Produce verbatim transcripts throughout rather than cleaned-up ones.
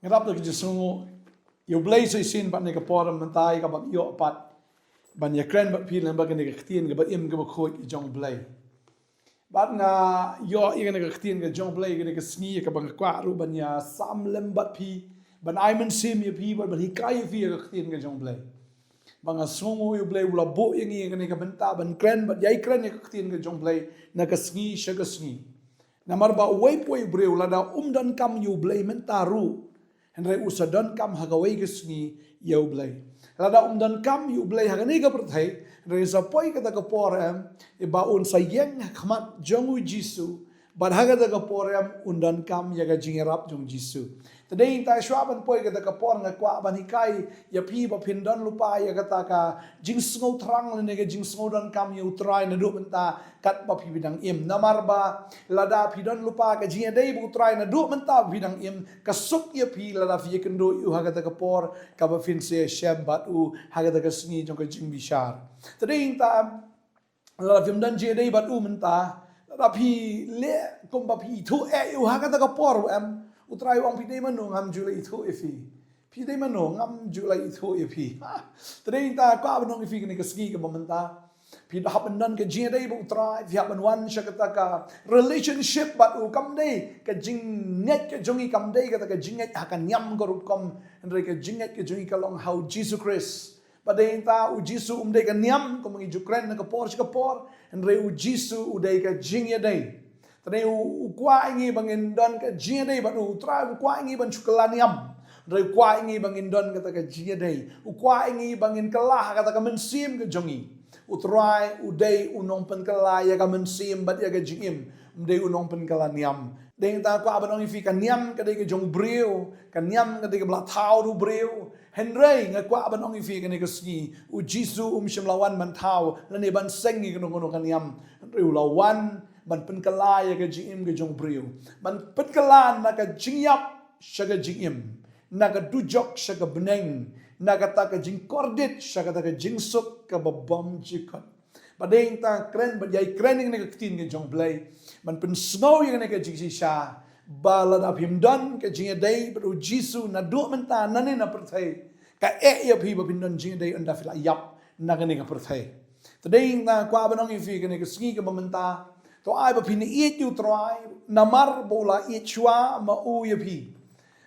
Nga dap da ka jingsngew ïa U Blei sa shisien bad kane ka por mynta ïa kaba nga ïoh pat ban ïakren bad phi lyngba kane ka ktien kaba im kaba khuid jong U Blei. Bad nga ïoh ïa kane ka ktien ka jong U Blei kane ka sngi ïa kaba nga kwah ruh ban ïasam lem bad phi, ban ai mynsiem ïa phi bad ban hikai ïa phi ïa ka ktien ka jong U Blei. Ba nga sngew U Blei u la buh ïa ngi ïa kane ka bynta ban kren bad ïai kren ïa ka ktien ka jong U Blei na ka sngi sha ka sngi. Namar ba uwei pa uwei u briew lada um donkam ïa U Blei mynta ruh, hynrei u sa donkam ha kawei ka sngi ïa U Blei. Lada um donkam ïa U Blei ha kane ka pyrthei, hynrei sa poi kata ka por em, ba un sa ïeng ha khmat jong U Jisu, bad ha kata ka por em un donkam ïa ka jingïarap jong U Jisu. Te dei nangta shuwa ban poi kata ka por nga kwah ban hikai ïa phi ba phin don lypa ïa kata ka jingsngew thrang lane ka jingsngew donkam ïa U Trai naduh mynta katba phi dang im. Namar ba lada phi don lypa ka jingïadei bad U Trai naduh mynta ba phi dang im, ka suk ïa phi lada phi ïakynduh ïa U ha kata ka por kaba phin sa ïashem bad U ha kata ka sngi jong ka jingbishar. Te dei nangta lada phim don jingïadei bad U mynta, lada phi leh kumba phi ithuh eh ïa U ha kata ka por em, U Trai u ong phi dei mano ngam ju la ithuh ïa phi. Phi dei mano ngam ju la ithuh ïa phi. Ha, te dei nangta kwah ban ong ïa phi kane ka sngi kaba mynta, phi hap ban don ka jingïadei bad U Trai, phi hap ban wan sha kata ka relationship bad U. Kam dei ka jingngeit ka jong ngi, kam dei kata ka jingngeit ha ka niam ka rukom, hynrei ka jingngeit ka jong ngi ka long ha U Jisu Khrist. Bad dei nangta U Jisu um dei ka niam kumba ngi ju kren na ka por sha ka por, hynrei U Jisu u dei ka jingïadei. Te dei U, U kwah ïa ngi ba ngin don ka jingïadei bad U. U Trai um kwah ïa ngi ban shu kylla niam, hynrei U kwah ïa ngi ba ngin don kata ka jingïadei. U kwah ïa ngi ba ngin kylla ha kata ka mynsiem ka jong ngi. U Trai u dei U nongpynkylla ïa ka mynsiem bad ïa ka jingim, um dei U nongpynkylla niam. Dei nangta kwah ban ong ïa phi ka niam ka dei ka jong u briew, ka niam ka dei kaba la thaw da u briew. Hynrei nga kwah ban ong ïa phi kane ka sngi, U Jisu um shym la wan ban thaw lane ban seng ïa kano kano ka niam. Hynrei U la wan ban pynkylla ïa ka jingim ka jong u briew, ban pynkylla na ka jingïap sha ka jingim, na ka dujok sha ka bneng, na kata ka jingkordit sha kata ka jingsuk kaba bymjukut. Bad dei nangta kren bad ïai kren ïa kane ka ktien ka jong U Blei ban pynsngew ïa kane ka jingshisha, ba lada phim don ka jingïadei bad U Jisu naduh mynta nangne na pyrthei, ka eh ïa phi ba phin don jingïadei ynda phi la ïap na kane ka pyrthei. Te dei nangta kwah ban ong ïa phi kane ka sngi kaba mynta, to ai ba phin ïeit ïa U Trai namar ba U la ïeit shuwa ma U ïa phi.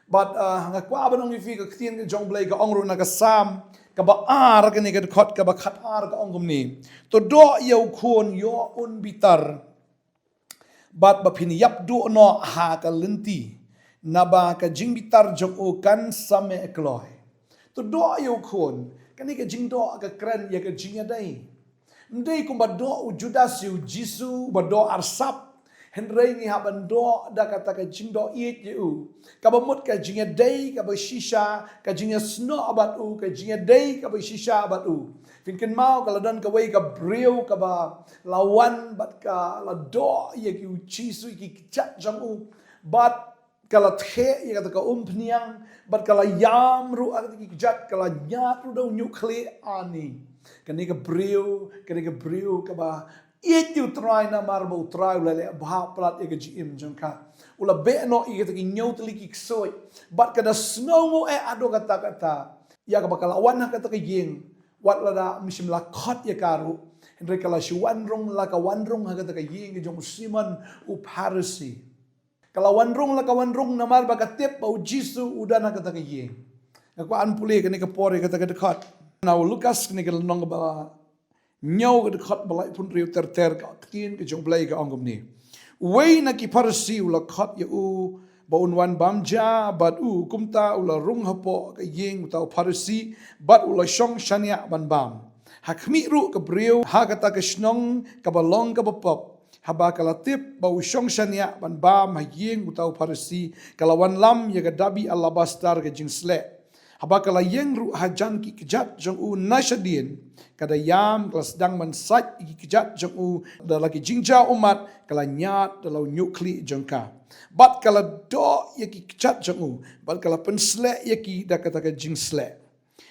Bad, ah, nga kwah ban ong ïa phi ka ktien ka jong U Blei ka ong ruh na ka Salm kaba ar, kane ka dkhot kaba khatar ka ong kumne: To doh ïa u khun ïoh un bitar, bad ba phin ïap duh noh ha ka lynti, naba ka jingbitar jong u kan sa meh kloi. To doh ïa u khun, kane ka jingdoh ka kren ïa ka jingïadei. Ym dei kumba doh u Judas ïa U Jisu, ba doh arsap. Hynrei ngi hap ban doh da kata ka jingdoh ïeit ïa U, kaba mut ka jingïadei kaba shisha, ka jingïasnoh bad U, ka jingïadei kaba shisha bad U. Phin kynmaw ka la don kawei ka briew kaba la wan bad ka la doh ïa ki, U Jisu, ïa ki kjat jong U, bad ka la theh ïa kata ka umphniang, bad ka la ïam ruh ha kata ki kjat, ka la ñiad ruh da u ñiuhkhlieh. Ani, kane ka briew, kane ka briew kaba ïeit ïa U Trai namar ba U Trai u la leh bha palat ïa ka jingim jong ka. U la beh noh ïa kata ki hynñiew tylli ki ksuid, bad ka da sngewnguh eh haduh katta katta ïa kaba ka la wan ha kata ka ïing. Wat lada ym shym la khot ïa ka ruh, hynrei ka la shu wan rung la ka wan rung ha kata ka ïing ka jong u Simon u Pharisi. Ka la wan rung la ka wan rung namar ba ka tip ba U Jisu u don ha kata ka ïing. Nga kwah ban pule kane ka por ïa kata ka dkhot na u Lukas, kane ka lynnong kaba hynñiew, ka dkhot ba laiphew hynriew ter ter. Ka ktien ka jong U Blei ka ong kumne: Uwei na ki Pharisi u la khot ïa U ba un wan bam ja bad U. Kumta u la rung hapoh ka ïing uta u Pharisi bad u la shong shaniah ban bam. Ha khmih ruh ka briew ha kata ka shnong kaba long kaba pop, haba ka la tip ba u shong shaniah ban bam ha ïing uta u Pharisi, ka la wanlam ïa ka dabi alabastar ka jingsleh. Haba ka la ïeng ruh hajan ki kjat jong U na shadien, ka da ïam, ka la sdang ban sait ïa ki kjat jong U, da la ki jingjaw ummat ka la ñiad da la u ñiuhkhlieh jong ka. Bad ka la doh ïa ki kjat jong U, bad ka la pynsleh ïa ki da kata ka jingsleh.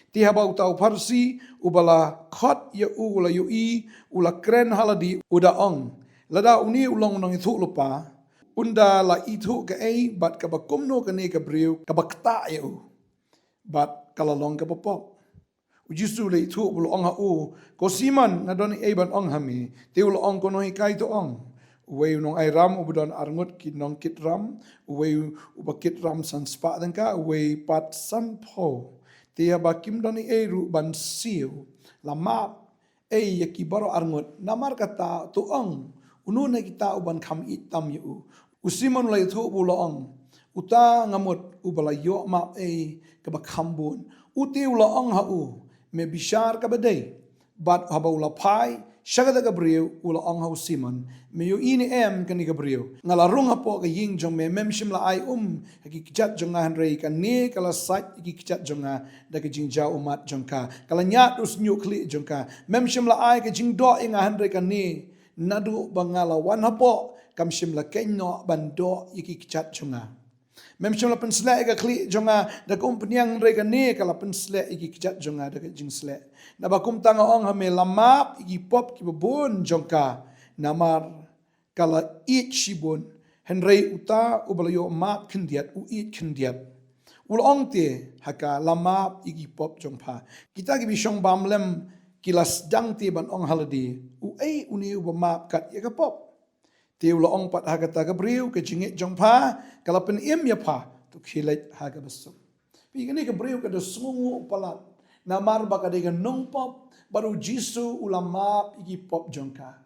Te haba uta u Pharisi uba la khot ïa U u la ïohi, u la kren ha lade, u da ong: Lada une u long u nongïathuhlypa, Un da la ithuh kaei bad kaba kumno kane ka briew kaba ktah ïa u, bad ka la long kaba pop. U Jisu u la ithuh bad u la ong ha u, "Ko Simon, nga don ei ban ong ha me." Te u la ong, "Ko Nonghikai, to ong." Uwei u nongairam uba don arngut ki nongkitram, uwei uba kitram san spah tyngka, uwei pat sanphew. Te haba kim don ei ruh ban siew, la map ei ïa ki baroh arngut. Namar kata to ong, uno na kita u ban kham ïeit tam ïa u? U Simon u la ithuh bad u la ong, "Uta nga mut uba la ïoh map ei kaba kham bun." U te u la ong ha u, "Me bishar kaba dei." Bad haba u la phai sha kata ka briew, u la ong ha u Simon, "Me ïohi ne em kane ka briew? Nga la rung hapoh ka ïing jong me, mem shym la ai um ha ki kjat jong nga, hynrei kane ka la sait ïa ki kjat jong nga da ka jingjaw ummat jong ka. Ka la ñiad u shñiuh khlieh jong ka. Mem shym la ai ka jingdoh ïa nga, hynrei kane naduh ba nga la wan hapoh, kam shym la keiñ noh ban doh ïa ki kjat jong nga. Mem shym la pynsleh ïa ka khlieh jong nga da ka umphniang, hynrei kane ka la pynsleh ïa ki kjat jong nga da ka jingsleh. Naba kumta nga ong ha me, la map ïa ki pop kiba bun jong ka, namar ka la ïeit shibun. Hynrei uta uba la ïoh map khyndiat, u ïeit khyndiat." U la ong te ha ka, "La map ïa ki pop jong pha." Kita kiba shong bam lem ki la sdang te ban ong ha lade, "Uei une uba map kat ïa ka pop?" Te u la ong pat ha kata ka briew, "Ka jingngeit jong pha ka la pynim ïa pha, to khie leit ha kaba suk." Phi, kane ka briew ka da sngewnguh palat namar ba ka dei ka nongpop, bad u Jisu u la map ïa ki pop jong ka.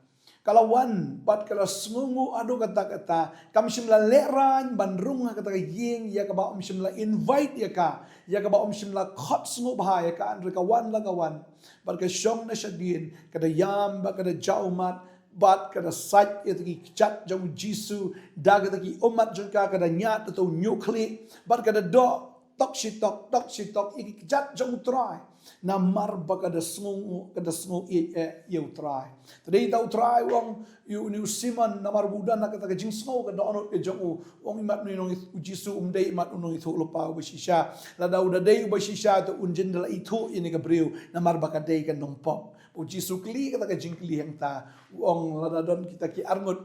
Ka la wan bad ka la sngewnguh haduh katta katta. Kam shym la lehraiñ ban rung ha kata ka ïing ïa kaba um shym la invite ïa ka, ïa kaba um shym la khot sngewbha ïa ka, hynrei ka wan la ka wan. Bad ka shong na shadien, ka da ïam bad ka da jaw ummat, bad ka da sait ïa ki kjat jong u Jisu da kata ki ummat jong ka, ka da ñiad da uto u ñiuh khlieh, bad ka da doh tok shi tok, tok shi tok ïa ki kjat jong u Trai. Namar ba ka da sngew, ka da sngew ïeit eh ïa u Trai. Te dei ta u Trai u ong ïa une u Simon, namar ba u don ha kata ka jingsngew ka dohnud ka jong u, u ong, "Imat une u nong, u Jisu um dei imat u nongïathuhlypa uba shisha. Lada u da dei uba shisha, te un jin da la ithuh ïa kane ka briew, namar ba ka dei ka nongpop." U Jisu kylli kata ka jingkylli hangta, u ong, "Lada don kita ki arngut,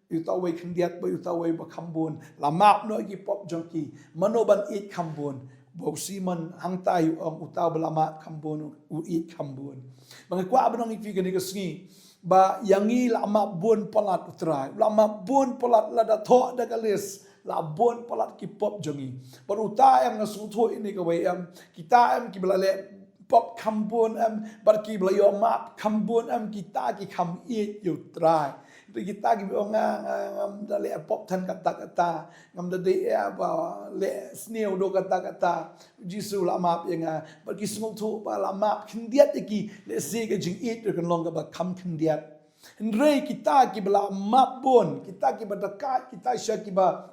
uta uwei khyndiat bad uta uwei ba kham bun, la map noh ïa ki pop jong ki, mano ban ïeit kham bun?" Bad u Simon hangta u ong, "Uta uba la map kham bun, u ïeit kham bun." Ba nga kwah ban ong ïa phi kane ka sngi, ba ïa ngi la map bun palat u Trai, la map bun palat, lada thoh da ka list, la bun palat ki pop jong ngi. Bad uta em, nga sngewthuh ïa kane kawei em, kita em kiba la leh pop kham bun em, bad kiba la ïoh map kham bun em, kita ki kham ïeit ïa u Trai. Te kita kiba ong, "Nga, nga, ngam da leh pop than katta katta, ngam da dei eh ba leh sniew haduh katta katta, u Jisu la map ïa nga." Bad ki sngewthuh ba la map khyndiat ïa ki, lehse ka jingïeit ruh kan long kaba kham khyndiat. Hynrei kita kiba la map bun, kita kiba da kait kita sha kiba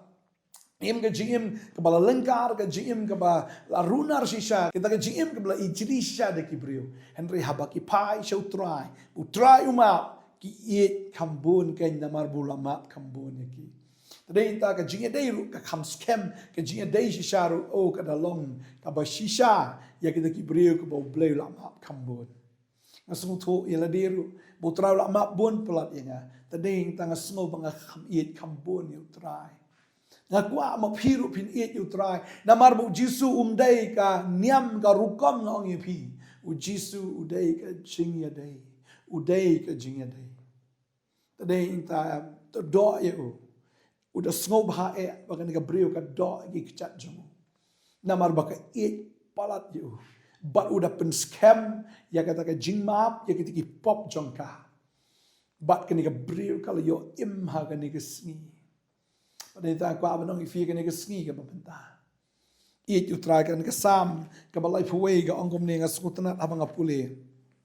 im ka jingim kaba la lyngkar, ka jingim kaba la runar shisha, kita ka jingim kaba la ijli shisha da ki briew, hynrei haba ki phai sha u Trai, u Trai u map, ki ïeit kham bun keiñ namar ba u la map kham bun ïa ki. Te dei ta ka jingïadei ruh ka kham skhem, ka jingïadei shisha ruh, oh, ka da long kaba shisha ïa kita ki briew kiba U Blei u la map kham bun. Nga sngewthuh ïa lade ruh ba u Trai u la map bun palat ïa nga. Te dei ta nga sngew ba nga kham ïeit kham bun ïa u Trai. Nga kwah ma phi ruh phin ïeit ïa u Trai, namar ba u Jisu um dei ka niam ka rukom, nga ong ïa phi. U Jisu u dei ka jingïadei. U dei ka jingïadei. Te dei ta, em, to doh ïa u. U da sngewbha eh ba kane ka briew ka doh ïa ki kjat jong u, namar ba ka ïeit palat ïa u. Bad u da pynskhem ïa kata ka jingmap ïa kita ki pop jong ka. Bad kane ka briew ka la ïoh im ha kane ka sngi. Bad ïa ta kwah ban ong ïa phi kane ka sngi kaba mynta, ïeit ïa u Trai. Kane ka Salm kaba laiphew wei ka ong kumne, nga sngewtynnat haba nga pule,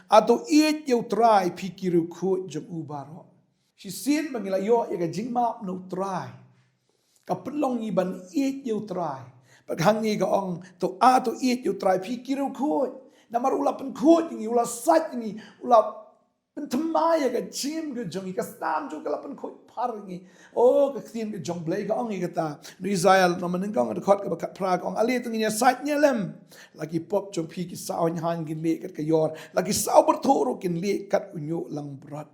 "Hato ïeit ïa u Trai, phi ki riewkhuid jong u baroh." Shisien ba ngi la ïoh ïa ka jingmap na u Trai, ka pynlong ngi ban ïeit ïa u Trai. Bad hangne ka ong, "To, hato ïeit ïa u Trai, phi ki riewkhuid." Namar u la pynkhuid ïa ngi, u la sait ïa ngi, u la pynthymmai ïa ka jingim ka jong ngi, ka snam jong ka la pynkhuid phar ïa ngi. Oh, ka ktien ka jong U Blei ka ong ïa kata. Na Isaïah lynnong ba nyngkong, dkhot kaba khatphra ka ong, "Ale to ngin ïa sait ïa lem. La ki pop jong phi ki saw haiñ haiñ kin lieh kat ka ïor. La ki saw byrthuh ruh kin lieh kat u ñiuh langbrot."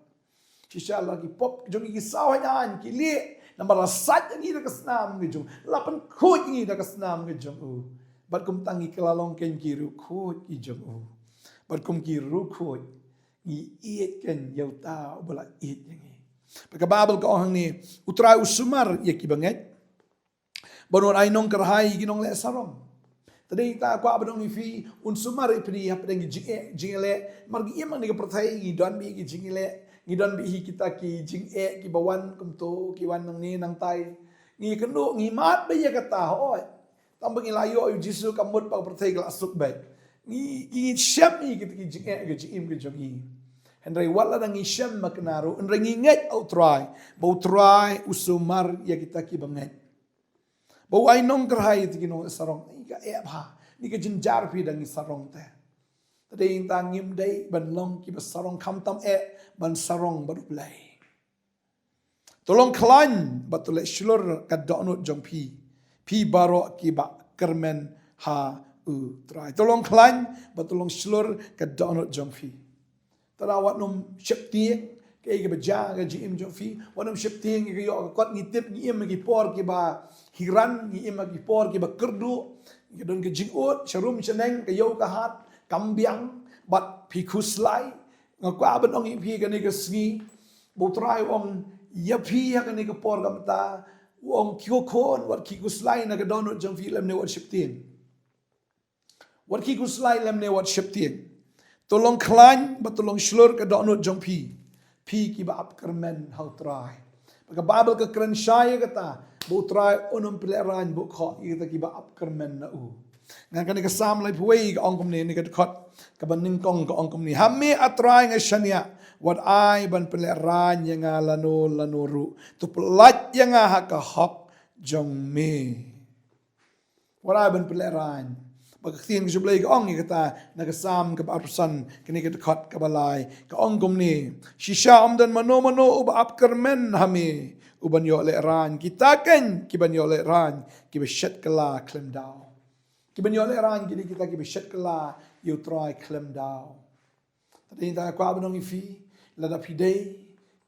Shisha la ki pop jong ngi ki saw haiñ haiñ, ki lieh Namar la sait ïa ngi da ka snam ka jong u, la pynkhuid ïa ngi da ka snam ka jong u. Bad kumta ngi kylla long kein ki riewkhuid ki jong u. Bad kum ki riewkhuid ngi ïeit kein ïa uta uba la ïeit ïa ngi. Bad ka Baibl ka ong hangne, U Trai u sumar ïa ki bangeit, bad un ai nongkyrhai ïa ki nongleh sarong. Te dei ta kwah ban ong ïa phi, un sumar ïa phi hapdeng ki jingeh jingeh leh. Namar ngi im ha kane ka pyrthei ngi don beit ki jingeh leh, ngi don beit hi kita ki jingeh kiba wan kumto, ki wan nangne nangtai. Ngi kynduh ngi mad beit ïa kata, hooid. Tang ba ngi la ïoh ïa u Jisu ka mut ba ka pyrthei ka la suk beit. Ngi, ngi shem ïa kita ki jingeh ka jingim ka jong ngi. Hynrei wat lada ngi shem ma kane ruh, hynrei ngi ngeit ha U Trai, ba U Trai u sumar ïa kita ki bangeit. Ba u ai nongkyrhai ïa kita ki nongleh sarong. Ngi ka eh bha, ngi ka jynjar phi da ngi sarong te. Te dei ta ngim dei ban long kiba sarong khamtam eh ban sarong bad U Blei. To long khlaiñ bad to leh shlur ka dohnud jong phi, phi baroh kiba kyrmen ha U Trai. To long khlaiñ bad to long shlur ka dohnud jong phi. Te da wat nym sheptieng kaei kaba jia ka jingim jong phi, wat nym sheptieng ïa ka ïoh ka kot. Ngi tip ngi im ha ki por kiba hiran, ngi im ha ki por kiba kyrduh, ngi don ka jingud sharum shaneng, ka ïew ka hat kam biang, bad phi khuslai. Nga kwah ban ong ïa phi kane ka sngi, ba U Trai u ong ïa phi ha kane ka por ka mynta, u ong, ko khun, wat khie khuslai na ka dohnud jong phi lymne wat sheptieng. Wat khie khuslai lymne wat sheptieng. To long khlaiñ bad to long shlur ka dohnud jong phi, phi kiba ap kyrmen ha U Trai. Bad ka Baibl ka kren shai ïa kata, ba U Trai un ym pynlehraiñ bun khoh ïa kita kiba ap kyrmen na u. Ngan kane ka Salm laiphew wei ka ong kumne, ne ka dkhot kaba nyngkong ka ong kumne: Ha me, A Trai, nga shaniah, wat ai ban pynlehraiñ ïa nga lano lano ruh. To pyllait ïa nga ha ka hok jong me. Wat ai ban pynlehraiñ. Bad ka ktien ka jong U Blei ka ong ïa kata na ka Salm kaba arphew san, kane ka dkhot kaba lai, ka ong kumne: Shisha ym don mano mano uba ap kyrmen ha me, uban ïoh lehraiñ. Kita kein kiban ïoh lehraiñ, kiba shet kylla khlem daw. Kiban ïoh lehraiñ ki dei kita kiba shet kylla ïa U Trai khlem daw. Te dei ta kwah ban ong ïa phi, lada phi dei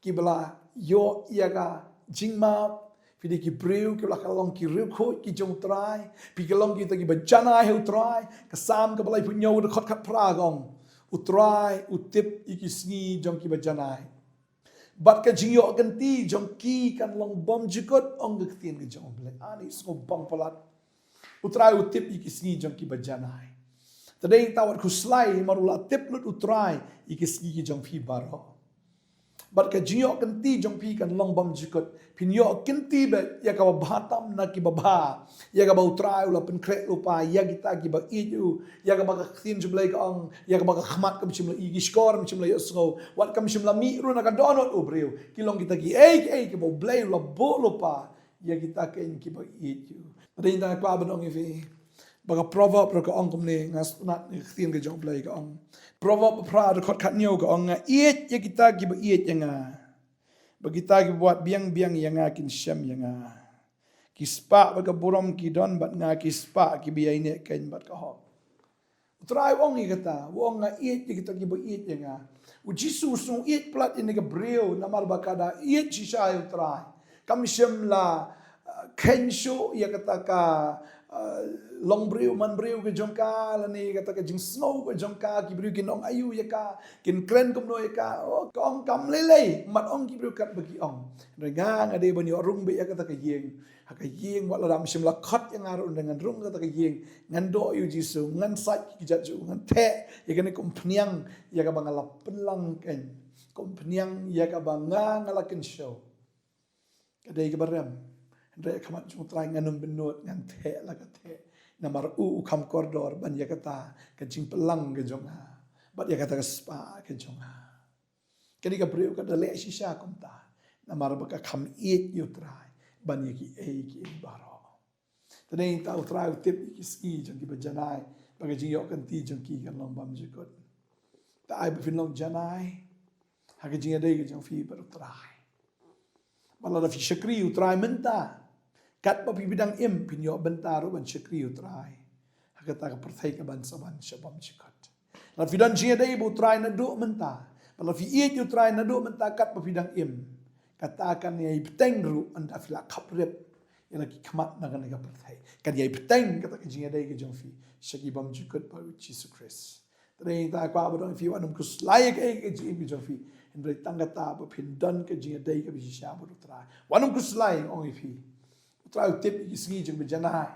kiba la ïoh ïa ka jingmap, phi dei ki briew kiba la ka long ki riewkhuid ki jong U Trai, phi ka long kita kiba janai ha U Trai. Ka Salm kaba laiphew hynñiew, dkhot khatphra ka ong: U Trai u tip ïa ki sngi jong kiba janai, bad ka jingïoh kynti jong ki kan long bymjukut, ong ka ktien ka jong U Blei. Ani sngew bang palat. U Trai u tip ïa ki sngi jong kiba janai. Te dei ta wat khuslai, namar u la tip lut U Trai ïa ki sngi ki jong phi baroh. Bad ka jingïoh kynti jong phi kan long bymjukut. Phin ïoh kynti beit ïa kaba bha tam na kiba bha, ïa kaba U Trai u la pynkhreh lypa ïa kita kiba ïeit u, ïa kaba ka ktien jong U Blei ka ong, ïa kaba ka khmat kam shym la i, ki shkor kam shym la ïohsngew, wat kam shym la mih ruh na ka dohnud u briew. Ki long kita kiei kiei kiba U Blei u la buh lypa ïa kita kein kiba ïeit u. Te dei ta kwah ban ong ïa phi, ba ka Proverb ruh ka ong kumne, nga sngewtynnat na ka ktien ka jong U Blei ka ong. Proverb phra, dkhot khathynñiew ka ong: Nga ïeit ïa kita kiba ïeit ïa nga, bad kita kiba wad biang biang ïa nga kin shem ïa nga. Ki spah bad ka burom ki don bad nga, ki spah kiba ïaineh kein bad ka hok. U Trai u ong ïa kata, u ong: Nga ïeit ïa kita kiba ïeit ïa nga. U Jisu u sngew ïeit palat ïa kane ka briew, namar ba ka da ïeit shisha ïa U Trai. Kam shym la, uh, kheiñ shuh ïa kata ka, uh, long briew man briew ka jong ka, lane ïa kata ka jingsngew ka jong ka, ki briew kin ong aïu ïa ka, kin kren kumno ïa ka. Oh, ka ong kam lei lei, ym ong ki briew katba ki ong. Hynrei nga, nga dei ban ïoh rung beit ïa kata ka ïing. Ha ka ïing, wat la dang shym la khot ïa nga ruh, ngan rung ha kata ka ïing, ngan duh ïa u Jisu, ngan sait ki kjat jong u, ngan theh ïa kane ka umphniang ïa kaba nga la pynlang kein, ka umphniang ïa kaba nga, nga la kynshew. Ka dei kaba rem. Hynrei ha khmat jong U Trai ngan ym bynnud, ngan theh la ka theh. Namar u, u kham kordor ban ïa kata ka jingpynlang ka jong nga, bad ïa kata ka spah ka jong nga. Kane ka briew ka da leh shisha kumta, namar ba ka kham ïeit ïa U Trai ban ïa kiei kiei baroh. Te dei ta U Trai u tip ïa ki sngi jong kiba janai, ba ka jingïoh kynti jong ki kan long bymjukut. Te ai ba phin long janai ha ka jingïadei ka jong phi bad U Trai. Ba lada phi shakri U Trai mynta, katba phi dang im, phin ïoh bynta ruh ban shakri U Trai ha kata ka pyrthei kaban sa wan sha bymjukut. Lada phi don jingïadei bad U Trai naduh mynta, ba lada phi ïeit ïa U Trai naduh mynta katba phi dang im, Kata kan ïai bteng ruh ynda phi la khaprip ïa la ki khmat na kane ka pyrthei. Kan ïai bteng kata ka jingïadei ka jong phi sha ki bymjukut bad u Jisu Khrist. Tang kata nga kwah ban ong ïa phi, wat nym khuslai ïa kaei ka jingim ka jong phi. Hynrei tang kata ba phin don ka jingïadei kaba shisha bad u Trai. Wat nym khuslai, ong ïa phi. U Trai u tip ïa ki sngi jong ba janai.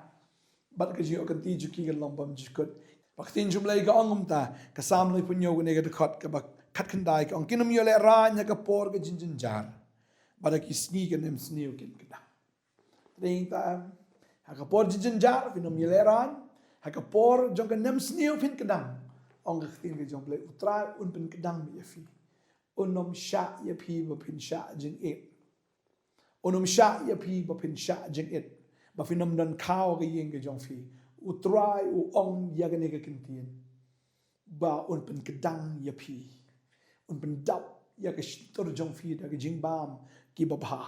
Bad ka jingïoh kynti jong ki kan long bymjukut. Ba ka ktien jong U Blei ka ong kumta, ka Salm laiphew hynñiew kane ka dkhot kaba khatkhyndai ka ong, kin ym ïoh lehraiñ ha ka por ka jingjynjar. Bad ha ki sngi ka nemsniew kin kdang. Tang kata, ha ka por jingjynjar phin ym ïoh lehraiñ, ha ka por jong ka nemsniew phin kdang. Ong ka ktien ka jong U Blei, u Trai un pynkdang ïa phi. Un ym shah ïa phi ba phin shah jingit. Un ym shah ïa phi ba phin shah jingit, ba phin ym don khaw ha ka ïing ka jong phi. U Trai u ong ïa kane ka ktien ba un pynkdang ïa phi. Un pyndap ïa ka shyntur jong phi da ka jingbam kiba bha.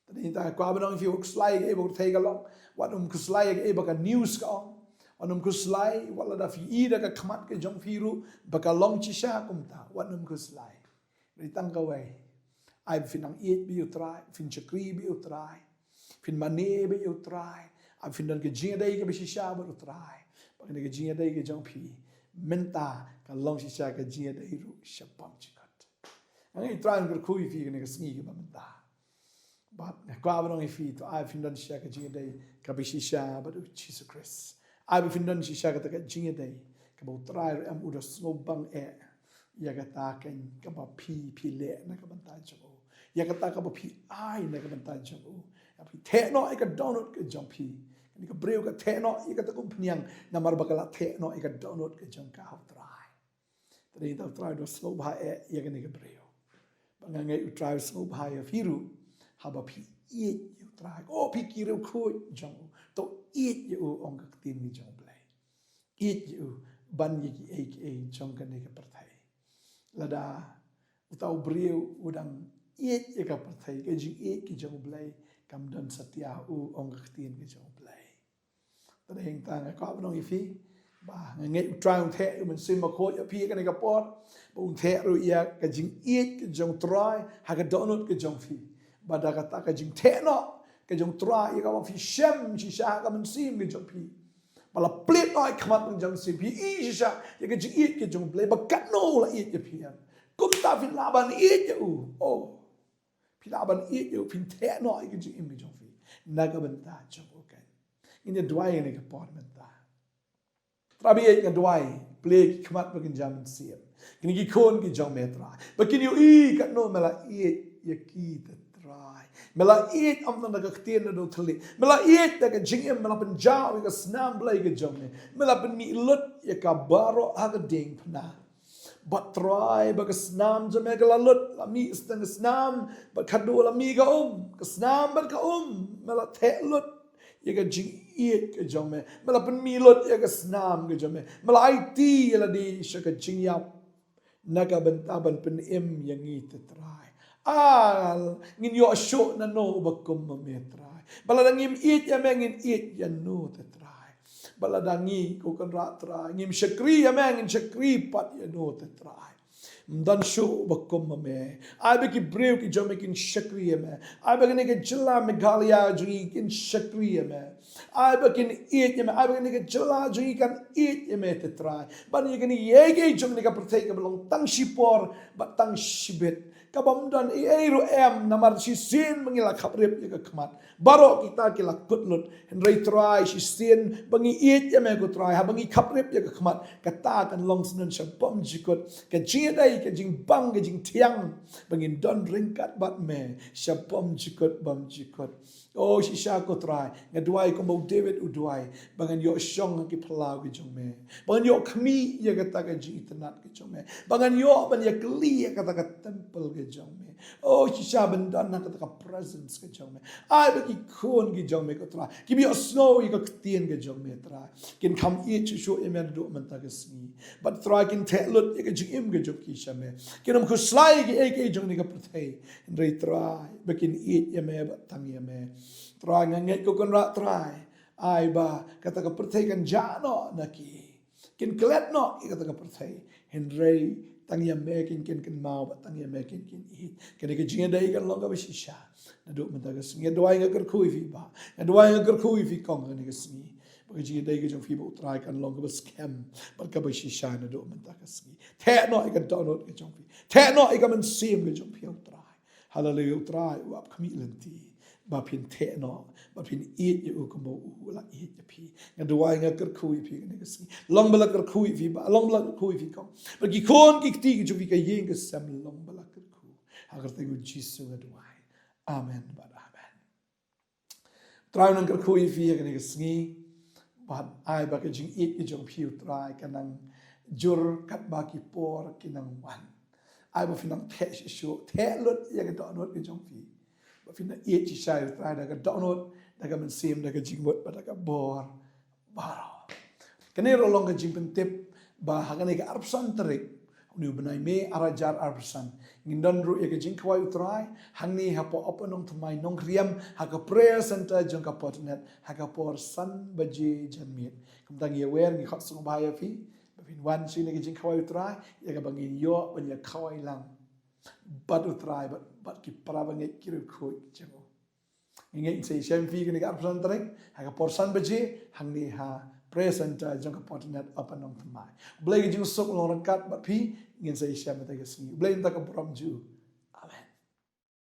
Tang kata nga kwah ban ong ïa phi, wat khuslai kaei ba ka pyrthei ka long. Wat nym khuslai kaei ba ka news ka ong. Wat nym khuslai, wat lada phi i da ka khmat ka jong phi ruh ba ka long shisha kumta. Wat nym khuslai. Hynrei tang kawei. Ai ba phin nang ïeit bad u Trai, phin shakri bad u Trai, phin mane bad u Trai, ai ba phin don ka jingïadei kaba shisha bad u Trai. Ba kane ka jingïadei ka jong phi mynta kan long shisha ka jingïadei ruh sha bymjukut. Nga ngeit u Trai un kyrkhu ïa phi kane ka sngi kaba mynta. Bad nga kwah ban ong ïa phi, to ai ba phin don shisha ka jingïadei kaba shisha bad u Jisu Khrist. Ai ba phin don shisha kata ka jingïadei kaba u Trai ruh em u da sngewbang eh ïa kata kaba phi, phi leh na ka bynta jong u, ïa kata kaba phi ai na ka bynta jong u. Ïa phi theh noh ïa ka dohnud ka jong phi. Kane ka briew ka theh noh ïa kata ka umphniang namar ba ka la theh noh ïa ka dohnud ka jong ka ha u Trai. Tang kata u Trai u da sngewbha eh ïa kane ka briew. Ba nga ngeit u Trai u sngewbha ïa phi ruh haba phi ïeit ïa u Trai. O phi ki riewkhuid jong u, to ïeit ïa u, ong ka ktien ka jong U Blei. Ïeit ïa u ban ïa kiei kiei jong kane ka pyrthei. Lada uta u briew u dang ïeit ïa ka pyrthei, ka jingïeit ka jong U Blei kam don satia ha u, ong ka ktien ka jong U Blei. Tang kata nga kwah ban ong ïa phi ba nga ngeit u Trai un theh ïa u Mynsiem Bakhuid ïa phi ha kane ka por. Ba un theh ruh ïa ka jingïeit ka jong u Trai ha ka dohnud ka jong phi. Ba da kata ka jingtheh noh ka jong u Trai ïa kaba phi shem shisha ha ka mynsiem ka jong phi, ba la plied noh ïa ka khmat ka jong u Mynsiem, phi i shisha ïa ka jingïeit ka jong U Blei ba katno u la ïeit ïa phi. Kumta phin lah ban ïeit ïa u. O phi lah ban ïeit ïa u, phin theh noh ïa ka jingim ka jong phi na ka bynta jong u. Kan ngin ïa duwai ha kane ka por mynta. Trai baieit, nga duwai, plie ki khmat bad ki jingmynsiem kine ki khun ki jong me Trai, ba kin ïohi katno me la ïeit ïa ki, te Trai. Me la ïeit ym tang da ka ktien, da u thylliej. Me la ïeit da ka jingim, me la pynjaw ïa ka snam Blei ka jong me. Me la pynmih lut ïa ka baroh ha ka diengphna. Bad Trai, ba ka snam jong me ka la lut, la mih tang ka snam, bad khadduh la mih ka um, ka snam bad ka um me la theh lut ïa ka jingïeit ka jong me. Me la pynmih lut ïa ka snam ka jong me. Me la aiti ïa lade sha ka jingïap na ka bynta ban pynim ïa ngi, te Trai. Al, ngin ïoh shuh nano uba kum ma me Trai? Ba lada ngim ïeit ïa me, ngin ïeit ïano, te Trai? Ba lada ngi, ko Kynrad Trai, ngim shakri ïa me, ngin shakri pat ïano, te Trai? Ym don shuh uba kum ma me. Ai ba ki briew ki jong me kin shakri ïa me. Ai ba kane ka jylla Meghalaya jong ngi kin shakri ïa me. Ai ba kin ïeit ïa me. Ai ba kane ka jylla jong ngi kan ïeit ïa me, te Trai. Ban ïa kane, ïa kane jong kane ka pyrthei kaba long tang shipor bad tang shibit, kaba ym don ei ei ruh em, namar shisien ba ngi la khaprip ïa ka khmat, baroh kita ki la kut lut. Hynrei Trai, shisien ba ngi ïeit ïa me, ko Trai, haba ngi khaprip ïa ka khmat, kata kan long syndon sha bymjukut ka jingïadei, ka jingbang, ka jingthiang ba ngin don ryngkat bad me sha bymjukut bymjukut. O shisha, ko Trai, nga duwai kumba u David u duwai, ba ngan ïoh shong ha ki phyllaw ki jong me, ba ngan ïoh khmih ïa kata ka jingitynnad ka jong me, ba ngan ïoh ban ïakylli ïa kata ka temple ka jong me. O shisha, ban don ha kata ka presence ka jong me. Ai ba ki khun ki jong me, ko Trai, kiba ïohsngew ïa ka ktien ka jong me, Trai, kin kham ïeit shuh shuh ïa me naduh mynta ka sngi. Bad Trai, kin theh lut ïa ka jingim ka jong ki sha me. Kin ym khuslai ïa kiei kiei jong kane ka pyrthei. Hynrei Trai, ba kin ïeit ïa me bad tang ïa me. Trai, nga ngeit, ko Kynrad Trai, ai ba kata ka pyrthei kan jah noh na ki. Kin klet noh ïa kata ka pyrthei. Hynrei Tang ïa me kin kynmaw bad tang ïa me kin ïeit. Kane ka jingïadei kan long kaba shisha. Naduh mynta ka sngi nga duwai, nga kyrkhu ïa phi Bah. Nga duwai, nga kyrkhu ïa phi Kong, kane ka sngi. Ba ka jingïadei ka jong phi bad U Trai kan long kaba skhem bad kaba shisha naduh mynta ka sngi. Theh noh ïa ka dohnud ka jong phi. Theh noh ïa ka mynsiem ka jong phi, U Trai. Haleluia, U Trai u ap khmih lynti ba phin theh noh, ba phin ïeit ïa u kumba u la ïeit ïa phi. Nga duwai, nga kyrkhu ïa phi kane ka sngi. Long ba la kyrkhu ïa phi Bah, long ba la kyrkhu ïa phi Kong. Bad ki khun ki kti ki jong phi, ka ïing ka sem, long ba la kyrkhu. Ha ka kyrteng U Jisu nga duwai. Amen bad amen. Trai, nang kyrkhu ïa phi ha kane ka sngi. Bad ai ba ka jingïeit ka jong phi, U Trai, ka nang jur katba ki por ki nang wan. Ai ba phin nang theh shuh shuh, theh lut ïa ka dohnud ka jong phi. Ba phin nang ïeit shisha, U Trai, da ka dohnud, da ka mynsiem, da ka jingmut bad da ka bor baroh. Kane ruh long ka jingpyntip ba ha kane ka arphew san tarik, une u bnai May, ar hajar arphew san, ngin don ruh ïa ka jingkhawai U Trai hangne hapoh Upper Nongthymmai Nongriam, ha ka prayer center jong ka Fortinet, ha ka por san baje janmiet. Kumta ngi ïawer, ngi khot sngewbha ïa phi ba phin wan sha kane ka jingkhawai U Trai, ïa kaba ngin ïoh ban ïakhawai lang bad U Trai bad, bad ki para bangeit, ki riewkhuid jong u. Ngi ngeit ngin sa ïashem phi kane ka arphew san tarik ha ka por san baje hangne ha prayer center jong ka Fortinet Upper Nongthymmai. Blei ka jingsuk long ryngkat bad phi, ngin sa ïashem mynta ka sngi. Blei mynta ka burom jong u.